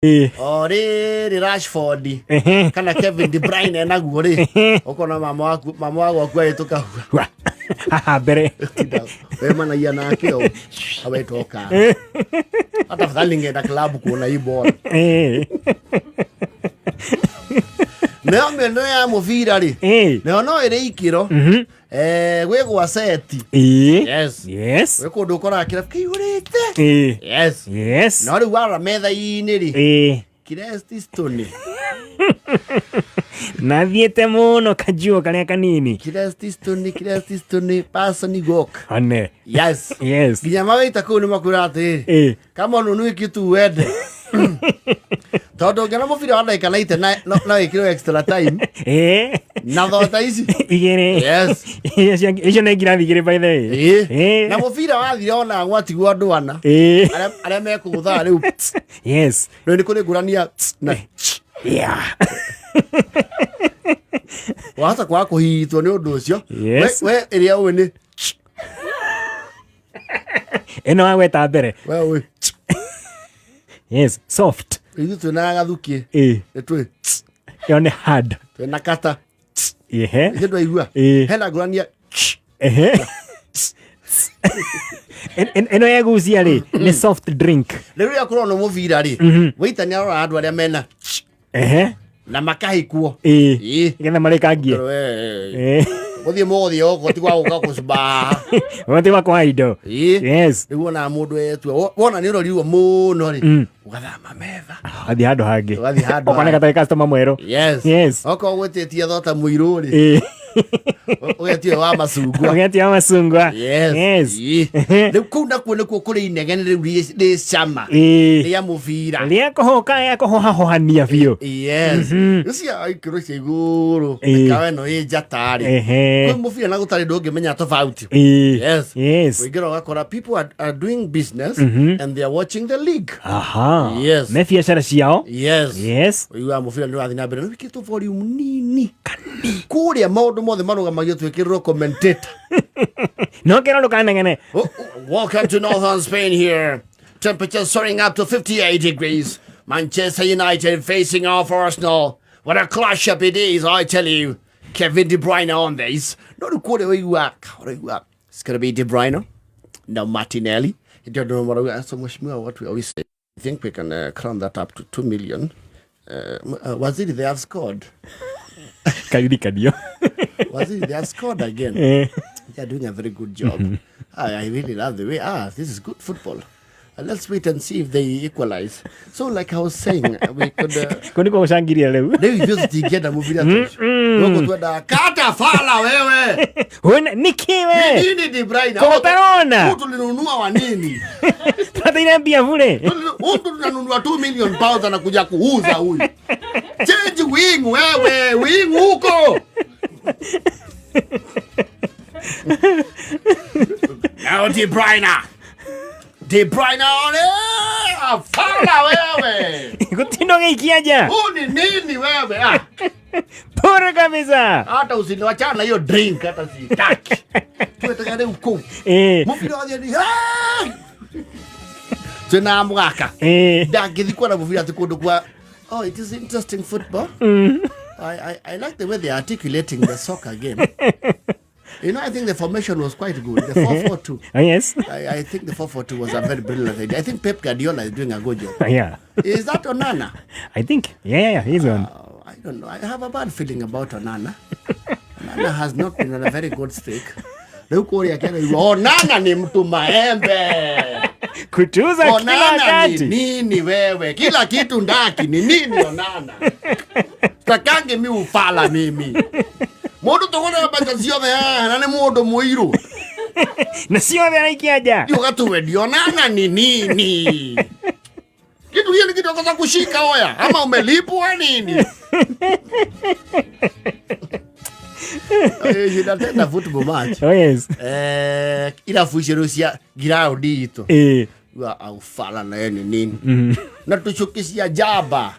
O rĩrĩ Rashford kana Kevin De Bruyne enaguo rĩ, ũkona mama waku, mama wa gwaku agĩtũka Hua. Haha mbere. Wemanagia nake ũũ awetoka hata afadhali ningeenda club kuona hii bora. Nayo mĩena ya mũbira rĩ, nayo no ĩrĩ ikĩro. Gwĩ gwa seti. Yes. Gwĩ kũndũ ũkoraga kĩrabu kĩihũrĩte. Yes. No rĩu warora metha-inĩ rĩ, Kirestistone. Nathiĩte mũno kajuo karĩa kanini. Kirestistone, Kirestistone, person gok. One. Yes. Nginya mawaita kũu nĩ makwĩra atĩrĩrĩ, kama ununui kitu uende, tondũ ũngĩona mũbira wa ndagĩka 90 na no ĩkĩrwo extra time na thota ici. Igĩrĩ. Yes. Icio nĩ ngirathi igĩrĩ, by the way. Na mũbira wathira ona gwatigwo andũ ana arĩa mekũgũthaga rĩu. Rĩu nĩ kũrĩ ngũrani ya na wahota kwaga kũhitwo nĩ ũndũ ũcio. We ĩrĩa ũĩ nĩ Ĩno wagweta mbere. We ũĩ. Yes, soft. Ithuĩ twĩna gathukĩ. Nĩ twĩ Ĩyo nĩ hard. Twĩna kata. Ehe. Ithuĩ ndwaigua. Hena ngũrani ya Ehe. Ĩno yegucia rĩ, nĩ soft drink. Rĩu rĩrĩa kũronwo mũbira rĩ, waita nĩ arora andũ arĩa mena na makahĩkwo. Nĩgetha marĩkangie. Gũthiĩ mũgũthiĩ gũkũ ti gwa gũka kũcubaa. Gũti gwa kwa indo. Yes. Rĩu wonaga mũndũ etua, wona nĩ ũrorirwo mũno rĩ, ũgathama metha. Athiĩ handũ hangĩ. Ũgathiĩ handũ Okorwo nĩ hangĩ. gatarĩ customer mwerũ. Yes. Okorwo gwĩtĩtie thota mũirũ rĩ, ũgetio wa macungwa. Ũgetia macungwa. Yes. Rĩu kũu nakuo nĩkuo kũrĩ inegene rĩu rĩ cama rĩa mũbira. Rĩa kũhũka, rĩa kũhũhahũhania biũ. Yes. Rĩu cia ikĩro cia igũrũ, mĩkawa ĩno ĩ njata rĩ, kwĩ mũbira na gũtarĩ ndũngĩmenya tofauti. Yes. Ũingĩra ũgakora people are doing business and they are watching the league. Aha. Yes. Me biacara ciao. Yes. Ũiguaga mũbira nĩ ũrathiĩ na mbere nĩ wĩkĩrĩtwo volume nini kũrĩa, maũndũ mothe marũgamagio twĩkĩrĩrwo commentator. No kĩro ndũkanegene. Oh, welcome to northern Spain here. Temperature soaring up to 58 degrees. Manchester United facing off Arsenal. What a clash up it is, I tell you. Kevin De Bruyne on this. No rĩu kũrĩa ũigua, ũraigua it's gonna be De Bruyne, no Martinelli. Ndio ndio marauga, so mheshimiwa, what we always say, I think we can crown that up to 2 million. Waziri, they have scored. Karirikanio. Waziri, they have scored again. They are doing a very good job. I really love the way, this is good football. Let's wait and see if they equalize. So, like I was saying, we could. Kũ nĩkuo gũcangiria rĩu. Rĩu ithuĩ tũtingĩenda mũbira ta ũcio. Gũkũ twendaga kata fala wewe. Wena nĩkĩ we? Nini De Bruyne? Ko ũtarona? Huyu tulinunua wa nini? Twateire mbia bure. Huyu tunanunua £2 million anakuja kuuza huyu. Change wing wewe, wing huko. Now De Bruyne. De Bruyne on it. Fala wewe. Gũtinda ũgĩikia nja. Huu ni nini wewe? Ah, Pure kabisa. hata usiniwachana na hiyo drink hata sitaki. Tuwetega rĩu kũu. Mũbira wathiĩ ni twĩna mũgaka. Ndangĩthi kuona mũbira atĩ kũndũ kwa, oh, it is interesting football. I like the way they are articulating the soccer game. I think the formation was quite good. The 4-4-2. Oh, yes. I think the 4-4-2 was a very brilliant idea. I think Pep Guardiola is doing a good job. Is that Onana? I think. Yeah, he's on. I don't know. I have a bad feeling about Onana. Onana has not been on a very good streak. Rĩu kũrĩa Kenya, Onana ni mtu maembe. Kutuza kila Onana ni wakati. nini wewe? Kila kitu ndaki ni nini Onana? Takange mi ufala mimi. Mũndũ tũgũraga mbeca ciothe haha na nĩ mũndũ mũirũ. Na ciothe araikia nja. Ndio gatuwendia Onana ni nini? Kitu hiyo ni kitu ya kushika oya ama umelipwa nini? Shida football match. Oh, yes. Irabu icio rĩu cia ground itũ. Wa aufala na yeye ni nini? Na tucuki cia njamba.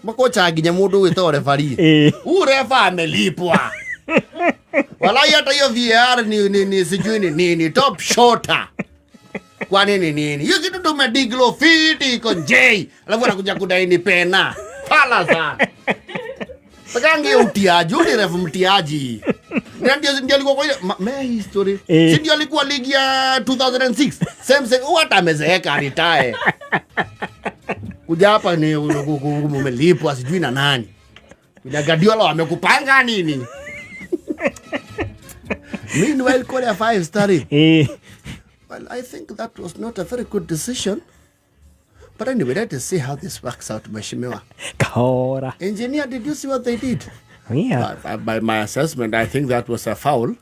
Makocha nginya mũndũ ũgwĩtwo referee. Huu refa amelipwa. Walai hata hiyo VAR ni sijui ni nini top shota. Kwa nini nini? Hiyo kitu tumediglo fiti iko njei. Alafu anakuja kudai ni pena. Pala sana. Takangi utiaji, ule refu mtiaji. Na ndio alikuwa kwa ile me history. Eh. Si ndio alikuwa ligi ya 2006. Same same, huyu hata amezeeka retire. Kuja hapa ni umelipwa sijui na nani. Bila Guardiola wamekupanga nini? Meanwhile, Korea 5 starting. Eh. Well, I think that was not a very good decision. But anyway, let us see how this works out, Mheshimiwa. Kahora. Engineer, did you see what they did? Yeah. By my assessment, I think that was a foul.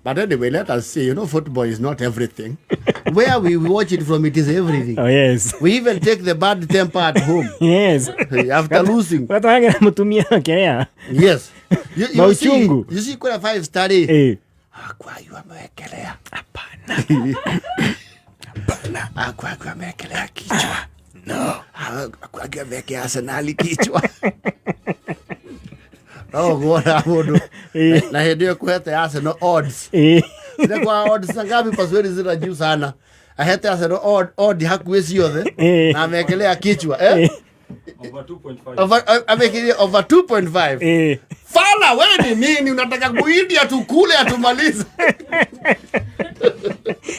But anyway, let us see. You know, football is not everything. Where we watch it from, it is everything. Oh yes. We even take the bad temper at home Yes. after losing. Watu mutumia kelea. Yes. You see, Mauchungu. you see, Korea 5 study. Eh. Akwayu amewekelea. Hapana. Akwayu amewekelea kichwa. No. Akwayu amewekea Arsenali kichwa. No guona mundu. Eh. Na hĩndĩ ĩyo kũhete Arsenal odds. Eh. Zinakuwa odds na ngapi paswedi zina juu sana. Ahete Arsenal odd hakuhĩ ciothe Eh. na amewekelea kichwa eh? Over 2.5. Over, amewekelea over 2.5. Eh. Fala wewe ni nini unataka kuindia tukule atumalize?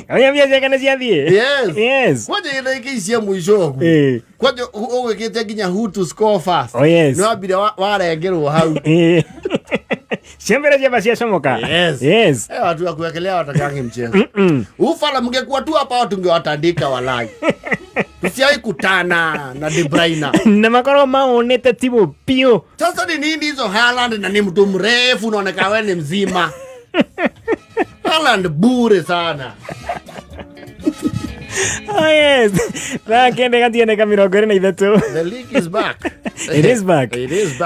Kanyambia ciakana ciathiĩ. Yes. Yes. Kwanja ile ikiicia mwisho ũguo. Eh. Kwanja ũgwĩkĩte nginya who to score first. Oh, yes. Nĩ wambire warengerwo hau. Eh. Cia mbere ciamba ciacomoka. Yes. Yes. Eh, watu wa kuwekelea watakangi mchezo. Ufala mngekuwa tu hapa watu tungewatandika walai. Tusiai kutana na De Bruyne. Na makorwo maonete timu piũ. Sasa ni nini hizo Haaland na ni mtu mrefu unaonekana wewe ni mzima. Haaland bure sana. Oh yes. Thaa kenda gatiene ka 23. The league is back. It is back. It is back.